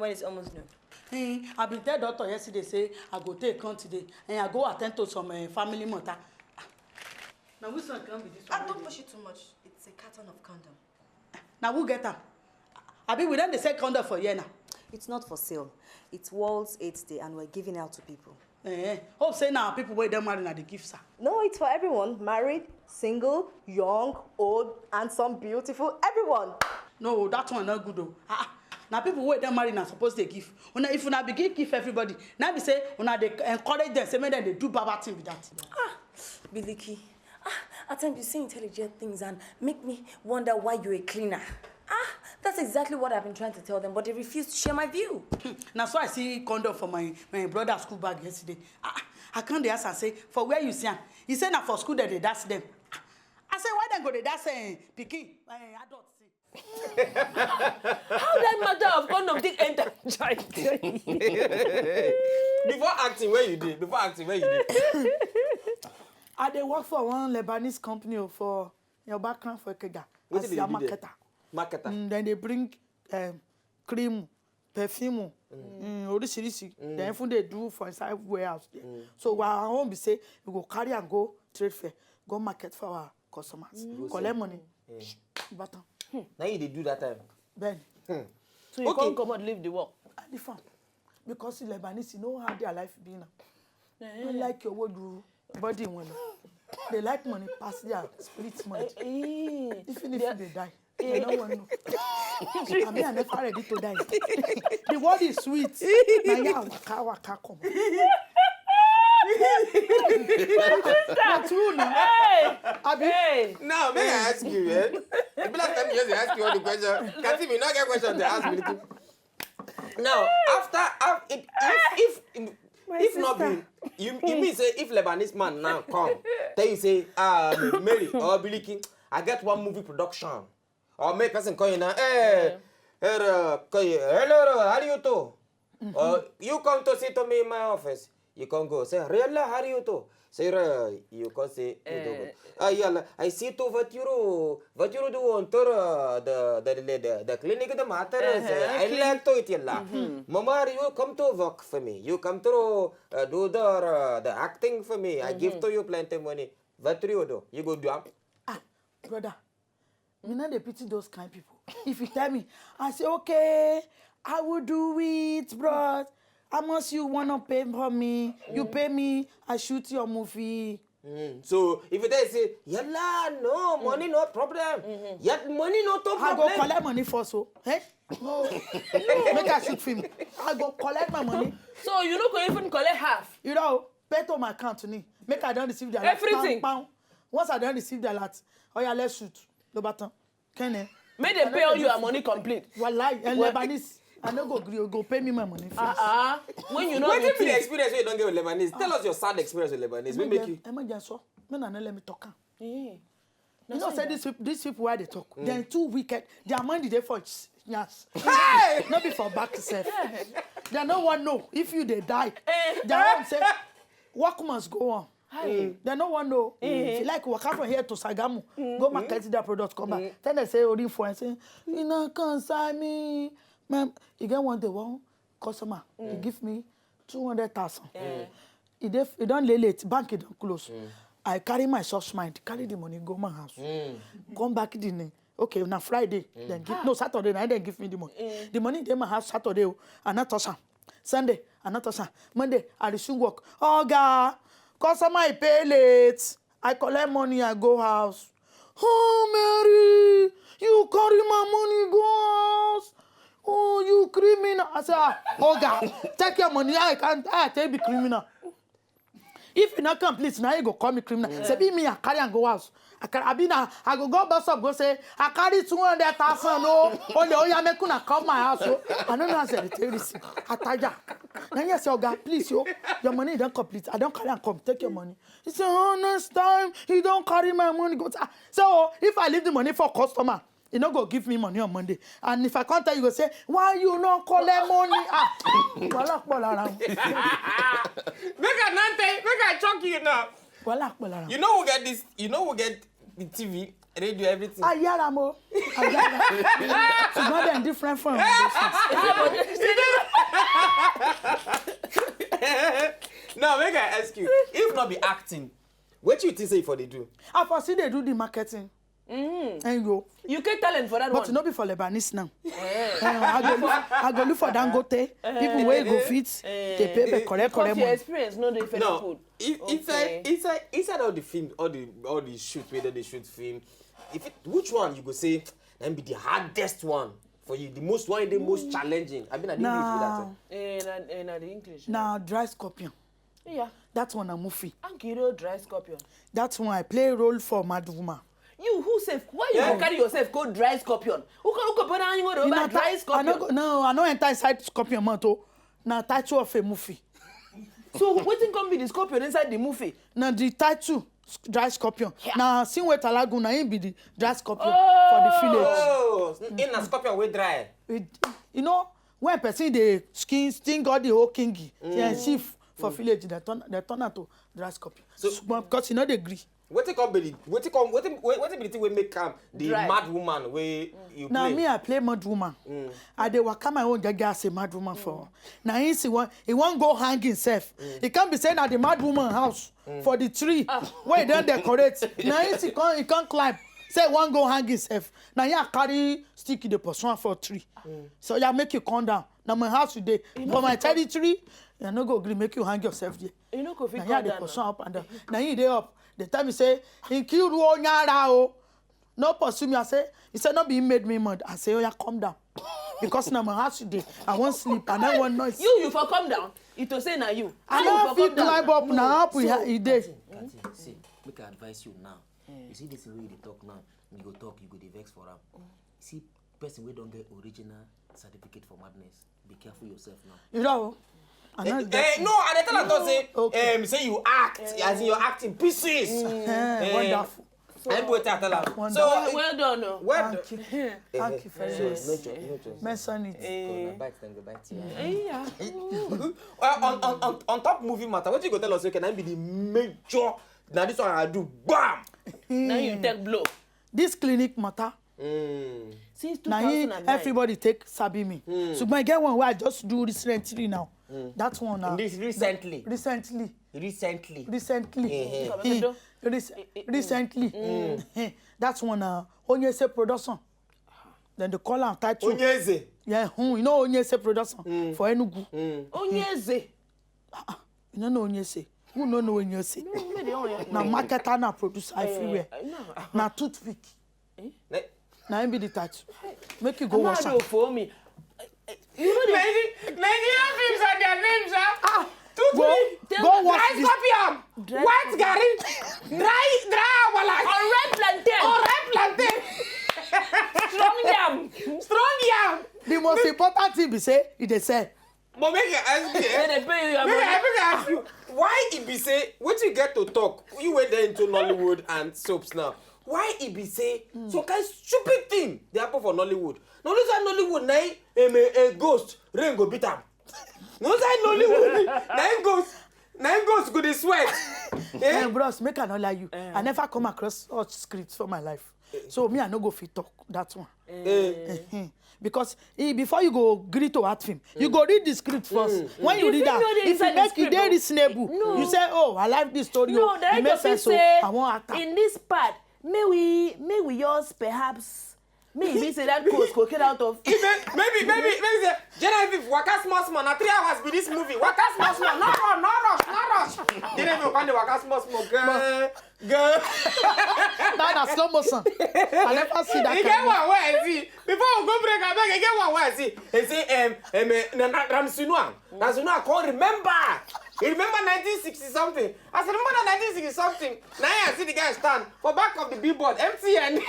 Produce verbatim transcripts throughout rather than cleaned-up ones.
when it's almost noon. Hmm, I bin tell doctor yesterday say I go take come today and I go attend to some uh, family matter. Ah, na which one come be this one? Ah, don't push it too much. It's a carton of condom. Na who get am? Abi we don dey sell condom for here now? It's not for sale. It's World's AIDS Day and we're giving out to people. Eh, hope say na people wey don marry na dey give sir. No, it's for everyone. Married, single, young, old, handsome, beautiful, everyone. No, that one no good o. Ah, ah. Na people wey don marry na suppose dey give. Una if una begin give everybody, na be say una dey encourage dem say make dem dey do baba thing be that. Biliki, ah, at times you say intelligent things and make me wonder why you're a cleaner. Ah, that's exactly what I've been trying to tell them, but they refuse to share my view. Na so I see condom for my my brother school bag yesterday. Ah, I come dey ask am say for where you see am? He say na for school dem dey dash dem. Ah, I say why dem go dey dash eh, pikin eh, adult thing? How that matter of condom take enter? Chai. Before acting, where you dey? Before acting, where you dey? I dey work for one Lebanese company o, for your background for Ikeja. Wetin As dey their do there? Marketer. Marketer. Mm, then they bring um, cream, perfume, mm, oríṣiríṣi. Then even they do for inside warehouse there. So our own be say we go carry and go trade fair, go market for our customers, collect money. Batan. Now you dey do that time. Then So you Okay. can't come out leave the work. I dey farm because the Lebanese you know how their life be now. Don't like your word rule body one. They like money pass their spirit money. Even if they die, they don't want no. I mean, I'm never ready to die. The word is sweet. Na ya waka waka come. Na true na. Hey! Abi Hey! Now, may I ask you, eh? The last time you just ask you all the question, Katim, you not get question to ask me. Now, after, af- if if if, if not be you, you mean say if Lebanese man now come tell you say ah Mary or Biliki, I get one movie production, or make person call you now, hey, hey, uh, call you, hello, how are you too? Or you come to see to me in my office. You can go say, Riella, how are you too? Say, uh, you can say, you do good. Ah, yalla, I see to what you do, what you do on tour, uh, the, the, the, the, the clinic, the matter, say, I like to it, yalla. Mama, you come to work for me. You come to uh, do the, uh, the acting for me. I give to you plenty money. What you do? You go do am. Brother, me not dey pity those kind people. If you tell me, I say, okay, I will do it, bros. How much you wanna pay for me? You pay me, I shoot your movie. Mm. So if you tell you say, yalla, no, money no problem. Yet money no to I go problem. Collect money for so. Eh? No. Make I shoot film. I go collect my money. So you no go even collect half. You know, pay to my account to me. Make I don't receive the alert. Everything. Pound, pound. Once I don't receive the alert, oh yeah, let's shoot. No button. Can eh? Make dem pay all your money complete. Wallahi, and Well- Lebanese. I no go gree, go pay me my money first. Uh-uh. When you know Wetin be the the experience wey you don get with Lebanese? Tell us your sad experience with Lebanese. Wey make you. Ẹ má jẹ́ sọ. Make una no let me talk am. thing. You know say these people, these people wey I dey talk, dem too wicked. Their mind dey for yes. Hey! No be for back sef. Dem no wan know if you dey die. Their own say work must go on. Dem no wan know. If you like waka from here to Sagamu, go market their product come back. Tell dem say ori for say, you no come sign me. Ma'am, e get one day one customer, he give me two hundred thousand. E dey, e don late late, bank e don close. I carry my soft mind, carry the money go my house. Come back the ne-, okay, na Friday, then give, no, Saturday, na dem give me the money. The money dey my house Saturday o, I no touch am. Sunday, I no touch am. Monday, I resume work. Oga, customer e pay late. I collect money, I go house. Oh, Mary, you carry my money go house. Oh, you criminal. I say, ah, Oga, take your money. I can't, I take be criminal. If you not come, please, now you go call me criminal. Say, be me, I carry and go house. I carry, I be now, I go go bus up, go say, I carry two hundred thousand, no. Only, oh, yeah, make una come my house. Oh. I don't know as they tell this. I tell ya. Now you say, Oga, please, yo, your money don't complete. I don't carry and come, take your money. He say, oh, next time, he don't carry my money. Go. Ah, so, if I leave the money for customer, he no go give me money on Monday. And if I can't tell you, go say, why you no collect money? Ah, wala, wala, wala. Make I not tell, make I shock you now. Wala, wala, wala. You know we get this. You know we get the T V, radio, everything. Ayara mo. Ayara. Ṣùgbọ́n dem different from this. She dey Now, make I ask you, if not be acting, what you think say you for dey do? I for still dey do the marketing. Mm. And yo, you get talent for that but one. No be for Lebanese now. Eh. Eh, I go look, I go look for Dangote. Eh. People wey go fit, eh, dey pay me correct, because correct your money. Experience no dey for no, food. If, okay. Inside, inside, inside all the film, all the, all the shoot, whether they shoot film, if it, which one you go say, then be the hardest one for you, the most one, the most challenging? I mean, I didn't know if you that. Nah. Eh, na, eh, na the English. Na Dry Scorpion. Yeah. That one na movie. Ankiro Dry Scorpion. That one I play role for Mad Woman. You who sef? Why you go carry yourself go Dry Scorpion? Who go, who go put on you go Dry Scorpion? I no go, no, I no enter inside Scorpion mouth o. Na title of a movie. So wetin come be the scorpion inside the movie? Na the title, s-, Dry Scorpion. Yeah. Na Sinwe Talagu, na him be the Dry Scorpion for the village. Oh, in na scorpion wey dry. It, you know, when person dey skin, sting all the whole king, yeah, chief for village, they turn, they turn am to Dry Scorpion. So, because you know they gree. Wetin come be the, wetin come, wetin, we-, wetin be the thing wey make am the mad woman wey you play? Na me, I play mad woman. I dey waka my own jeje as a mad woman for. Na him see one, he wan go hang himself. He can't be saying na the mad woman house for the tree wey he don decorate. Na him see come, he come climb. Say he wan go hang himself. Na him I carry stick, he dey pursue am for tree. So yeah, make you come down. Na my house you dey. For my territory, I no go gree make you hang yourself there. You no go fit come down. Na him I dey pursue am up and down. Na him dey up. They tell me say, he killed Onyara o. No pursue me. I say, he said, no be him made me mad. I say, oh yeah, come down. Because na my house you dey. I wan sleep. I no want noise. You, you for come down. It to say na you. I no fit climb up. Na up we ha-, e dey. Kati, Kati, see, make I advise you now. You see this thing wey you dey talk now, you go talk, you go dey vex for am. See, person wey don get original certificate for madness, be careful yourself now. You know, I no, eh, no, I dey tell am say, okay, um, say you act, as in you're acting pieces. Eh, wonderful. I know wetin I tell am. So, well, well done, oh. Well done. Thank you. Thank you very much. No joke, no joke. Mention it. Go, na bite dem go bite you. Eh, yeah. Uh, on, on, on, on top movie matter, wetin you go tell us? Okay, na be the major. Na this one I do, bam. Now you take blow. This clinic matter. Since two thousand nine. Na him everybody take sabi me. Ṣùgbọ́n e get one wey I just do recently now. That one na. This recently? Recently. Recently. Recently. Eh, eh. Rec-, recently. Eh, that one na Onyese Production. Then they call am title. Onyeze? Yeah, hmm, you know Onyese Production for Enugu. Onyeze? Ah, ah, you no know Onyese? Who no know Onyese? Na marketer, na producer everywhere. Na toothpick. Na him be the title. Make you go watch am. For me. You know the Nigerian films and their names, ah. Ah, go, go watch this. Dry scorpion, white garri, dry, dry awala. Or red plantain. Or red plantain. Strong yam. Strong yam. The most important thing be say, e dey sell. But make I ask you, eh? They pay you your money. Make I, make I ask you, why e be say, wetin you get to talk? You went there into Nollywood and soaps now. Why e be say some kind stupid thing dey happen for Nollywood? Na only say Nollywood na him, em, a, a ghost, rain go beat am. Na only say Nollywood, na him ghost, na him ghost go dey sweat. Eh? Eh, bros, make I no lie you. I never come across such script for my life. So me, I no go fit talk that one. Eh. Because e, before you go gree to act film, you go read the script first. When you read am, if you make e dey reasonable, you say, oh, I like this story. No, e make sense, so I wan act am. In this part, may we, may we just perhaps, maybe say that close cocaine out of. Maybe, maybe, maybe say, Genevieve, waka small small. Na three hours be this movie. Waka small small. No run, no rush, no rush. Genevieve, come dey waka small small, girl. Girl. That na slow motion. I never see that. E get one wey I see. Before we go break, abeg, e get one wey I see. E say, um, um, eh, na, na, Ramsey Nouah. Ramsey Nouah come remember. He remember nineteen sixty something. I say, remember na nineteen sixty something. Na him I see the guy stand for back of the billboard, M T N.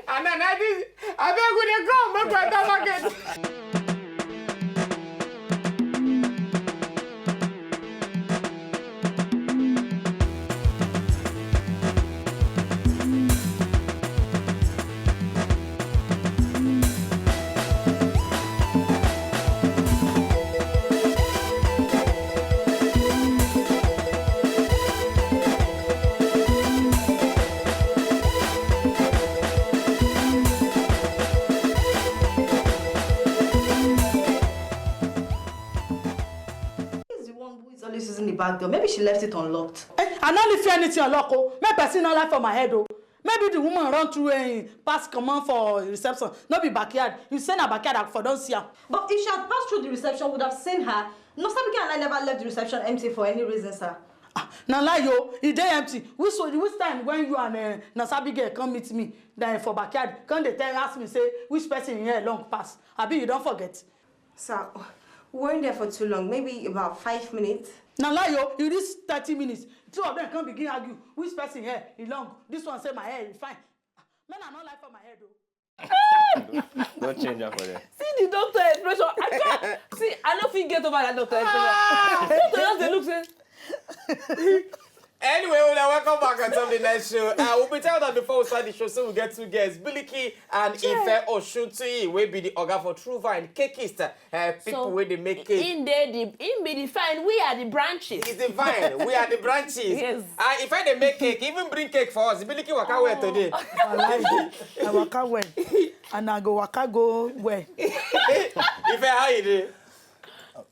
And then I did, I beg we dey go, make we enter market. She's using the back door. Maybe she left it unlocked. Eh, I no really feel anything unlock o. Make person no lie for my head o. Maybe the woman run through and pass comot for reception. No be backyard. You say na backyard, I for don see am. But if she had passed through the reception, would have seen her. Nosabike and I never left the reception empty for any reason, sir. Ah, na lie o, e dey empty. Which which time when you and uh, Nosabike come meet me, then for backyard, come dey tell ask me say which person here long pass. Abi you don forget? Sir, we weren't there for too long, maybe about five minutes. Na lie o, e reach thirty minutes. Two of them come begin argue which person hair e long. This one say my hair e fine. Men are not lie for my head o. Don't change that for them. See the doctor expression. I can't. See, I no fit get over that doctor expression. Doctor just dey look say. Anyway, una welcome back on top the next show. Uh, we'll be telling that before we start the show, so we get two guests, Biliki and Ife Oshuntuyi, wey be the oga for True Vine, cakeist, uh, people So, wey dey make cake. Him dey the him be the fine. We are the branches. It's the vine. We are the branches. Yes. Uh, if I dey make cake, even bring cake for us. Biliki waka well today. I like it. I waka well. And I go waka go well. Ife, how you dey?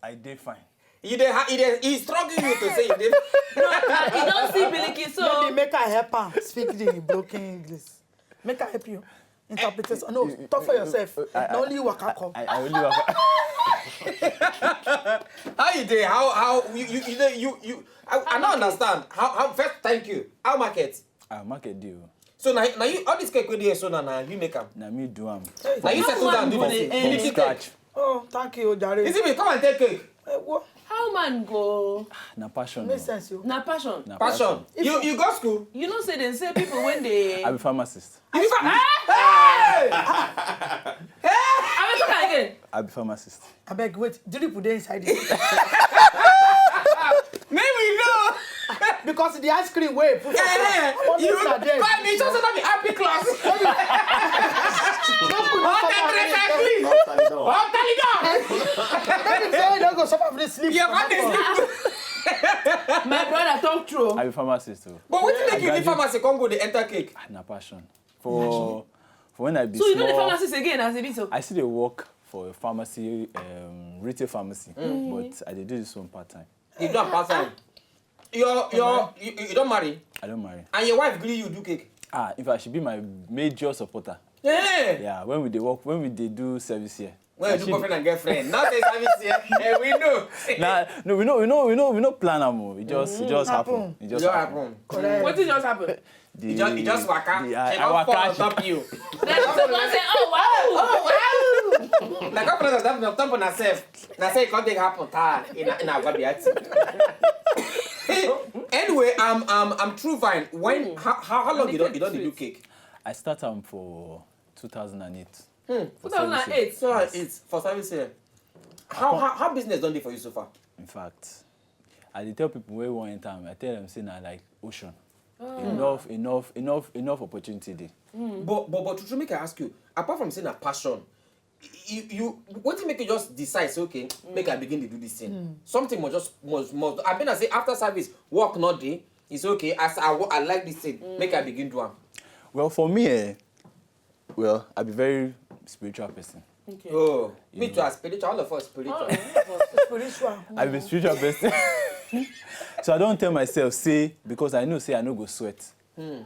I dey fine. You dey ha- you dey he's struggling you to say you dey. No, he don see Biliki, so Maybe make I help am speak the broken English. Make I help you. Interpretation. No, talk for yourself. I- I- Na only you waka come. I, I only waka. How you dey? How how you you you dey- you you I, I don't understand. How how first thank you. How market? Ah, market deal. So now now you all this cake wey dey here so now now you make am. Na me do am. Now you settle down do How this man thing. go Biliki dey- cake. Oh, thank you, Jare. Is it me? Come and take cake. Eh, what? How man go? Na passion. Makes o. Sense, yo. Na passion. Na Passion. You you go school? You know say dem say people when they. I be pharmacist. You fa- hey! I will talk again. I be pharmacist. Abeg, wait. Drip dey inside it. Make we know. Because the ice cream wey put for Eh, all you these are there. Buy me just not be happy class. Don't put no Hot cover temperature it. clean. Hot Taliban. Let me say, don't go suffer from this sleep. Yeah, what is My brother talk true. I be pharmacist too. But wetin make you leave Graduate. Pharmacy come go dey enter cake? Ah, na passion. For for when I be So you know the small, pharmacist again as a bit so. I still dey work for a pharmacy, um, retail pharmacy, but I dey do this one part time. You don pass time. Your your you, you don marry I don marry. And your wife gree you do cake. Ah, in fact, she be my major supporter. Yeah. Yeah, when we dey work, when we dey do service here. When you She- do boyfriend and girlfriend, now say service here. Eh, we know. Nah, no, we know, we know, we know, we no plan am o. It just, it just happen. It It just just happen. happen. Correct. Wetin just happen? The, You just you just waka. the, I, She I don waka. Fall on top you. Then the one say, oh wow. Na come put on top on top on herself. Na say e come take happen ta in in Agbabiati. Anyway, um um um True Vine. When how how, how long you don you don dey do cake? I start am for two thousand and eight. Two thousand and eight. So it's for service here. How how how business don dey for you so far? In fact, I dey tell people wey wan enter am, I tell them say na like ocean. Enough, enough, enough, enough opportunity dey. But but but true true make I ask you. Apart from say na passion, you you wetin make you just decide say okay make I begin dey do this thing. Something must just must must. I mean I say after service work no dey. It's okay as I wa- I like this thing make I begin do am. Well, for me, eh, well, I be very spiritual person. Oh, me too. As spiritual, all of us spiritual. Spiritual. I be spiritual person. So I don tell myself say because I know say I no go sweat.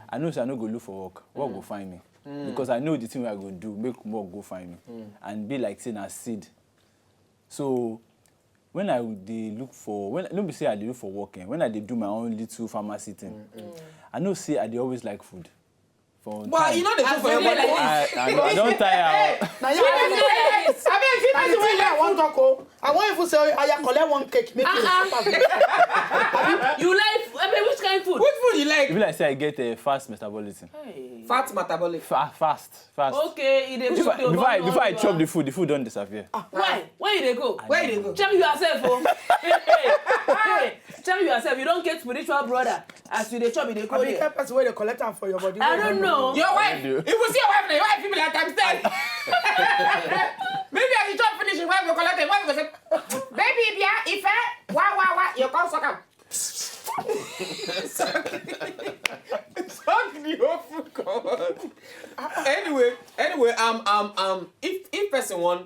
I know say I no go look for work. Work go find me. Because I know the thing wey I go do make work go find me. And be like say na seed. So when I dey look for when no be say I dey look for work, eh, when I dey do my own little pharmacy thing, I know say I dey always like food. For But you know the I thing for feel your like body. I, I, I don tire out. Na you I mean, if you I person think wey I like wan talk o. I wan even say I collect one cake make you Uh-uh. suffer. You like, I mean, which kind of food? Which food you like? E be like say I get a fast metabolism. Hey. Fat metabolic. Fa- fast, fast. Okay, e dey Before, cook to before, I, one before I hour. Chop the food, the food don disappear. Why? Where you dey go? Where you dey go? Check yourself o. Hey, hey, hey. Check yourself. You don get spiritual brother. As you dey chop, you dey go I be there. That person wey dey collect am for your body. I don't know. Your wife. If you see your wife, na your wife fit be like times ten. Maybe as you chop finish, your wife go collect it. Wife go say, baby, bia, ife, wa wa wa, you come suck am. Suck the whole food comot. Anyway, anyway, um, um, um, if if person wan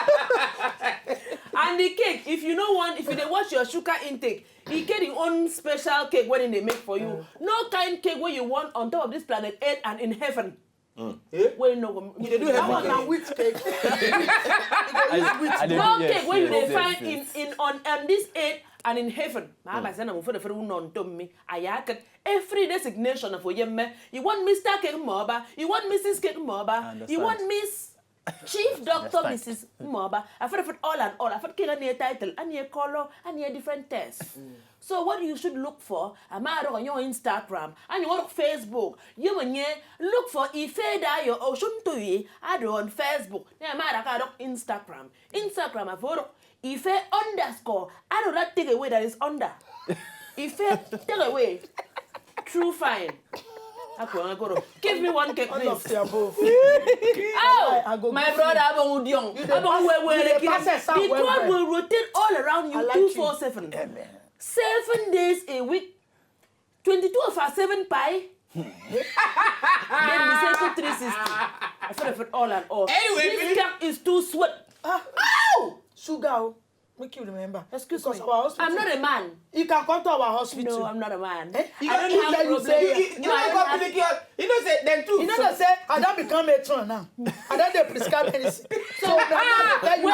And the cake, if you no want, if you dey watch your sugar intake, e get im own special cake wey dem dey make for you. No kind cake wey you want on top of this planet Earth and in heaven. Eh? Wey no go. You dey do heaven That one cake. na Wheat cake. You go use wheat I dey cake. No Yes, cake wey you yes, dey yes, find in yes. in on um, this earth and in heaven. Ma aba sị na mụ fere fere ụnọ ntọ mme. Ayakịt. Every designation of Oyemme. You want Mister Cake Moba. You want Missus Cake Moba. You Understand. Want Miss Chief Doctor Understand. Missus Moba. I feel it all and all. I feel cake and title and color and different taste. So what you should look for, I'm out on your Instagram and your Facebook. You may look for Ife Dayo Oshuntuyi. I do on Facebook. Yeah, I'm out on Instagram. Instagram, I follow Ife underscore. I do not take away that is under. Ife take away. True fine. Akwa, akwa. Give me one cake, All of please. the above. Oh, I go my give brother, you. Abang Udiong. You dey Abang pass- Wewe you dey Leke. pass it, sir, The well, God well. Will rotate all around I you like you. two four seven. Amen. Seven days a week. Twenty-two of our seven pie. Then we say two three sixty. I feel it all and all. Anyway, This baby. Cake is too sweet. Ah, Ow! Sugar. Oh. Make you remember. Excuse Because me. Our hospital. I'm not a man. You can come to our hospital. No, I'm not a man. Eh? You I don't don't you have tell you problem. Say, You, you, you know what complicate? You know say then too. You know that say I don't become matron now. I don't dey prescribe anything. So now I tell you.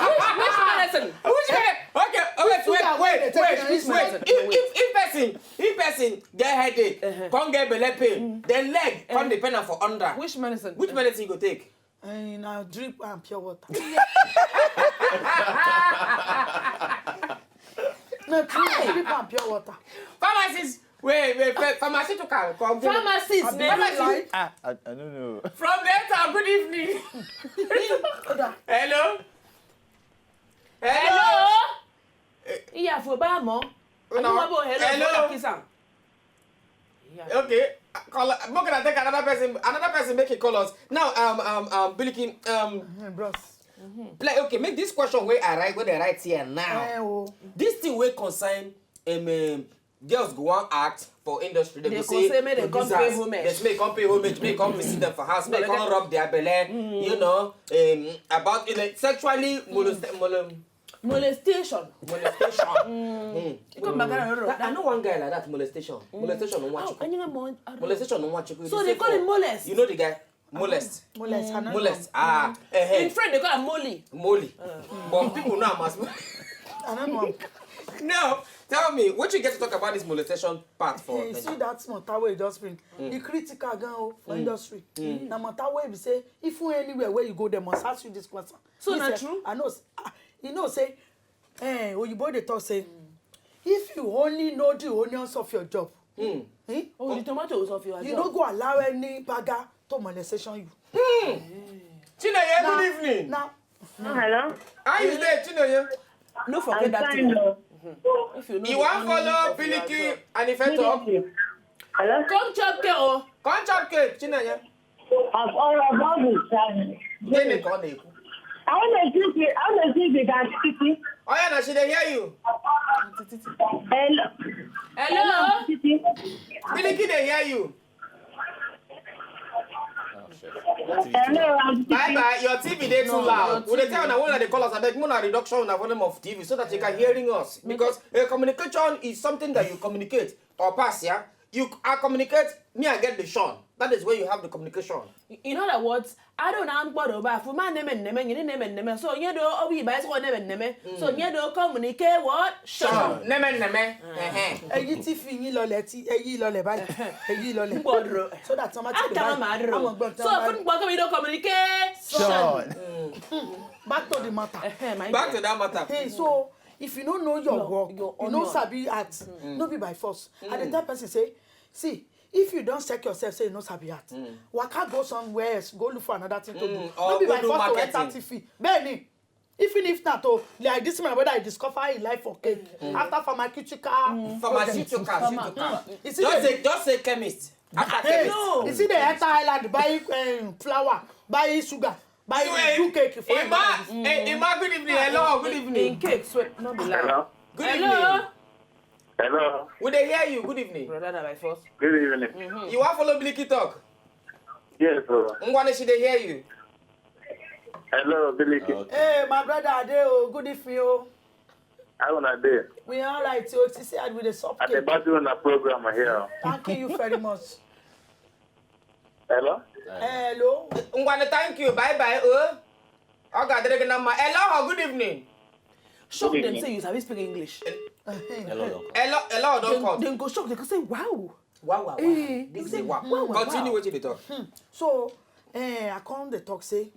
Which, which medicine? Which way? Okay, oh, wait, Sugar wait, wey wait, dey wait, take wait, na wait. If, if, if person, if person get headache, come get belly pain, then leg come dey pain am for under. Which medicine? Which medicine you go take? Eh, na drip and pure water. No, true, drip and pure water. Pharmacist, wait, wait, wait, pharmaceutical, come get Pharmacist, Abi man. you like? Ah, I, I don't know. From later, good evening. Oda, Hello? Hello? Iya fo ba mo. Una- Anu wabo hello. Hello? Hello. Kisan. Yeah. Okay. Call, I'm not gonna take another person. Another person make a call us now. Um, um, um, Biliki, um, eh, bros. like, okay, make this question where I write, where they write here now. Eh, oh. This thing will concern um, um girls go wan act for industry. They, They go go say, say make they come producers, pay homage. They say make come pay homage, make come visit them for house, make come rub their belly. You know, um, about you know, sexually molest, molem, Molestation. molestation. Mm. You come back and But I know one guy like that molestation. Molestation no one Oh, chuku. and you know, Molestation no one chuku. So they call him molest. You know the guy molest. Molest. I don't Molest. know. Ah, eh, In eh. French, they call him molly. Molly. But people know I'm as I don't know. Now, tell me, what you get to talk about this molestation part for? You see that small tower you just bring. The critical gan o for industry. Na matter wey be say if you anywhere where you go, they must ask you this question. So You na say, true? I know. s- Ah, you know say, eh, oyibo dey talk say, if you only know the onions of your job, eh, Oh, the tomatoes of your you job. No go allow any bagger to molestation you. Chineye, good evening. Now, Hello. How you dey, Chineye? No I'm forget that fine, thing. though. If you know You the wan meaning follow of your Biliki job. and if I talk? Hello. Come chop cake, oh. Come chop cake, Chineye. I've all about this. Gịnị ka ọ na-ekwu? I want to see the, I want to see the guy city. Oh yeah, na she dey hear you. Hello. Hello. City. Biliki dey hear you. Oh, shit. What is Hello. it? I'm Bye bye, your T V dey too No, loud. your We dey tell una when una dey call us, abeg, una reduction una volume of T V so that you can hearing us. Because uh, communication is something that you communicate or pass, yeah? You I communicate, me I get the shon. That is where you have the communication. In other words, I don't know what about for my name and name and name and name. So you know, oh, we buy so name and name. So you know, communicate what? Shon, neme neme. Uh-huh. Ẹyí tí fi yín lọlẹ̀ tí ẹyí lọlẹ̀ báyìí, ẹyí lọlẹ̀. Gbọ́dọ̀. So that somebody I can't matter. Àwọn gbọ́n tí So wọ́n for gbogbo mi don't communicate. Sean. Back to the matter. Eh, my Back dear. to that matter. Hey, so if you no know your, Your- work, your you no honor. Sabi art. No be by force. I dey tell person say, see, if you don check yourself say you no Sabi art, waka go somewhere else, go look for another thing to do. Mm, or No be go by do force to marketing. Enter T V. Bẹ́ẹ̀ni, even if na to like this man wey I discover him life for cake after pharmaceutical Pharmaceutical, project. pharmaceutical. You see Just the- say, just say chemist. After Hey, chemist. you see the enter island buy um, flour, buy sugar, buy Hey, do cake for Ima, hey, Ima, good evening. Hello, good In evening. Cake, sweat, not be lie. Hello. Good Hello. Evening. Hello. We dey hear you. Good evening. Brother, that by force. Good evening. You wan follow Biliki talk? Yes, sir. Ngwane, she dey hear you. Hello, Biliki. Okay. Hey, my brother Ade, oh, good evening, oh. How una dey? We all right, oh. See, see, we dey sup I dey cake. battle on a program here. Thank you very much. Hello. Hello. Ngwane, thank you. Bye bye. Oh. Ọ ga-adịrị gị na mma. Hello, good evening. Shock Good them evening. Say you sabi speak English. Hello, doctor. Hello, hello, don Then, call. Then go shock. They go say, wow. Wow, wow, wow. Eh, This is eh, a wow. wow, wow, Continue wow. Wetin you dey talk. So, eh, I come dey talk say,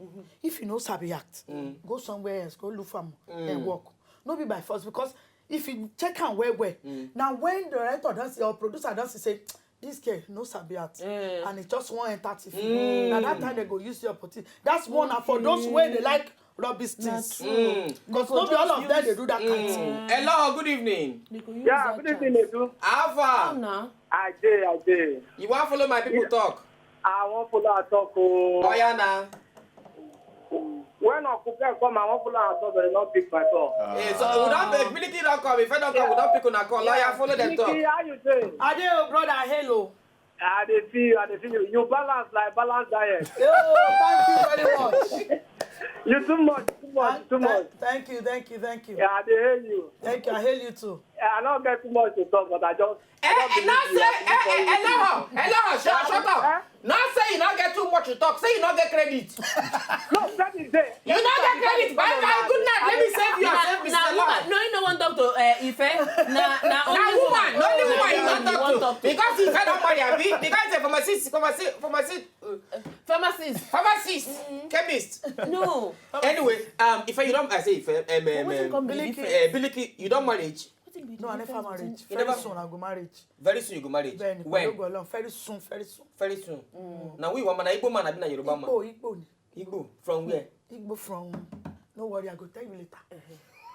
if you no Sabi art, go somewhere else, go look for am and work. No be by force because if you check am well well, now when director don see or producer don see say this girl no Sabi art and it just wan enter T V, na that time they go use the opportunity. That's one na for those wey dey like rubbish things. Because no be all of them dey do that kind thing. Hello, good evening. They go use Yeah, that good evening, chance. Edu. How Come far? now. Ajay, Ajay. You wan follow my people talk? I wan follow her talk o. Oya na. When Uncle Ben come, I wan follow her talk, but he no pick my call. Eh, so we don beg Biliki don come. If I don come, we don pick una call. Oya, follow them talk. Biliki, how you dey? Ade, oh, brother, hello. I dey feel you, I dey feel you. You balance like balance diet. Oh, thank you very much. You too much, too much, too much. Thank you, thank you, thank you. Yeah, I dey hail you. Thank you, I hail you too. Yeah, I don't get too much to talk, but I just. Eh, eh, no say, eh, eh, eh, Eloho, Eloho, shut, shut up. No say you no get too much to talk. Say you no get credit. No, that is there. You no get credit. Bye bye. Good night. Let me save you. na Save me. na woman no you no wan talk to uh, Ife na na Na only woman, na only woman you na don you wan talk to. Talk to. Because you fed up Maria, be- because it's a pharmacist, pharmacist, pharmacist, uh, Pharmacist. pharmacist, chemist. No. Anyway, um, if you don't, I say if um, um, Wetin um, come be Biliki. Ife? uh, Biliki, you don't marriage. Wetin be No, I the never difference married. between- Very never- soon I go married. Very soon you go married. Bẹ́ẹ̀ni, When? pẹ̀lú ògo Ọlọ́run, very soon, very soon. Very soon. Now we woman, Igbo man, abi na Yoruba man. Igbo, Igbo ni. Igbo from where? Igbo from. No worry, I go tell you later.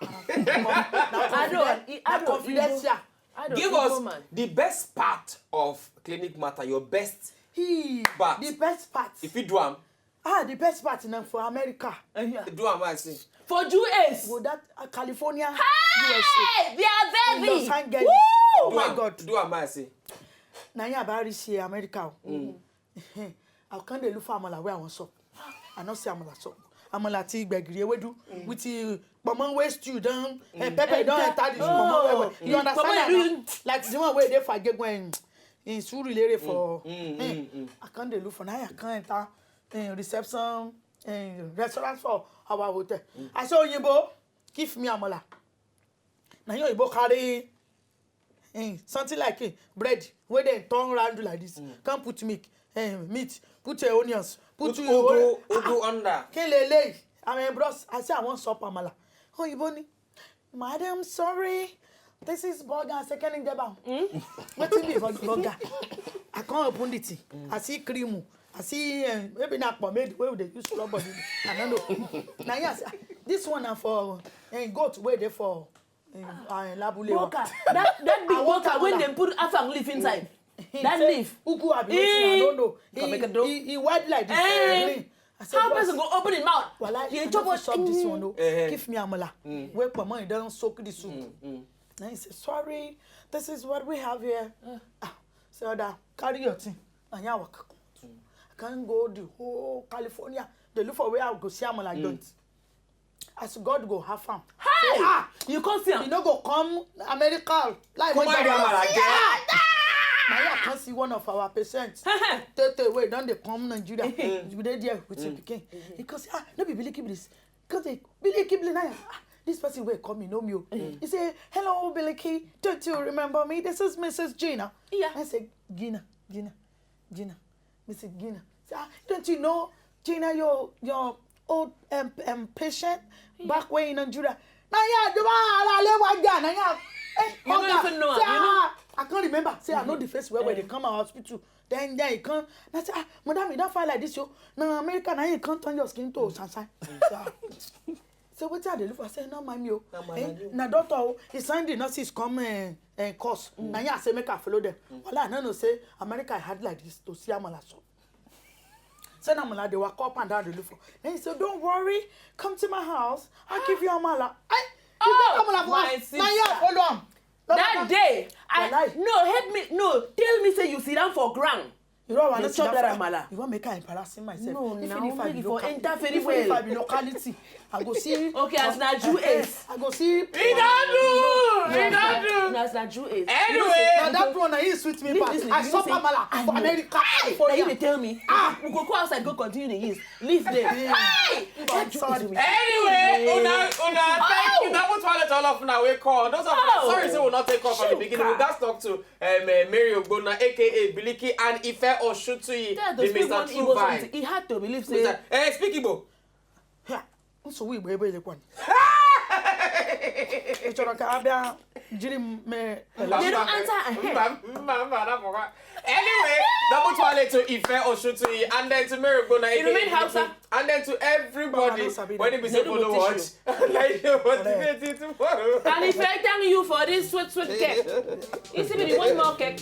I don't. I Na don't. confidential. I don't. Give Igbo us man. The best part of clinic matter. Your best. He. But The best part. If you do am, Ah, the best part na for America. Uh, yeah. Do am I say. For U S. Go that uh, California, Hey, they are U S A, very. Los Angeles. Woo! Oh Do my am. God. Do am I say. Na here about reach here America. Oh. I can't dey look for amala where I want shop. I not see amala shop. Amala tea gbegiri ewedu with the kpọmọ wey stew don eh, pepper don enter the kpọmọ well well. You understand Kpọmọ that you- now? Like the one wey dey for Ajegun in Surulere for. Mm, Eh, mm, mm. I can't dey look for now. I can't enter eh, reception eh, restaurant for our hotel. I say oyinbo give me amala. Na him oyinbo carry eh, something like eh, bread wey dem turn round like this. Come put milk, eh, meat, put eh, onions, put Put eh, ugu, ah, ugu under. Kelele. I mean, bros, I say I wan chop amala. Oyinbo ni, madam, sorry. This is burger and second in Jeba. Wetin be burger? Burger? I can't open the thing. I see cream. I see um, maybe na pomade wey we dey use rub body. I don't know. Na here I say, ah, this one na for um, goat wey dey for um, uh, labule wa. Boka. That that big I want boka when amala. Dem put afang leaf inside. That Say, leaf. Ugu abi wetin I don't know. Come make a He, do. he, he wide like this. Eh. Eh, I said, How "Bros, person go open him mouth? Wala, You I chop no what? fit chop this one o. Eh. Give me amala. Wey kpọmọ e don soak the soup. Na he say, sorry, this is what we have here. Ah, say, other, carry your thing. Na here I waka come. I can't go the whole California. Dey look for where I go see amala joint. As God go have am. Hey! Ah, You come see you am. No go come America. Like Come make and dem amala see there. am. Na here I come see one of our patients. Tete wey don dey come Nigeria. We dey there with him pikin. He come say, ah, no be Biliki be this. Come say, Biliki be na. Ah, this person wey come, he know me o. He say, hello Biliki, don't you remember me? This is Missus Gina. Yeah. I say, Gina, Gina, Gina, Missus Gina. Say, ah, don't you know Gina, your your old um, um, patient back way in Nigeria? Na ya do ba ara le wa ja na ya. Eh, You don't oga, even know say, am, you know? Ah, I can't remember. Say I know the face where where they come our hospital. Then then he come. Na say, ah, madam, you don't fight like this yo. Na America na you can't turn your skin to sunshine. So, ah, so wetin I dey look for? I say no mind me o. Na my Eh, mind o. Na doctor o. He send the nurses come eh, eh, course. Na him I say make I follow them. Wala I no know say America hard like this to see amala shop. Say na amala dey waka up and down dey look for. Then he say don't worry, come to my house. I give you amala. I you Oh, get amala for my us. Na him I sister. Follow am. That day, I Walai. No help me, no tell me say you sit down for ground. You don't want Dey to chop that amala. You want make I embarrassing myself. No, Even now, if I make be it for local, enter very even if well. I be locality, I go see. Okay, as na Jew Eh, is. I go see. He don't do. He don't do. As na Jew is. Anyway. Na that one na him sweet me Leave pass. this lady, I you chop know say- amala for America. For Now you here. Dey tell me. Ah, we go go outside go continue the years. Leave them. Hey, I'm sorry. Anyway, una una thank you. That was one all of una wey call. Those of us Oh. Sorry say we not take off from the beginning. We Chuka. Gats talk to um, uh, Mary Ogbonna, A K A Biliki, and Ife Oshutuyi, Tell the those people Mister one True Igbo Vine. Something. He had to believe Mister say Eh, speak Igbo. Yeah. Nsogbu Igbo ebe elekwa. Ị chọrọ ka a bịa jiri m mee They don't answer ahead. Mba, mba, mba, mba, mba. Anyway, double twale to Ife Oshutuyi, and then to Mary Ogbonna, It remain A K A Biliki, Hausa. And then to everybody, No, no, Sabina. when it be They say do follow go watch, teach like you motivate you tomorrow. And if I tell you for this sweet sweet cake, you see me the one more cake.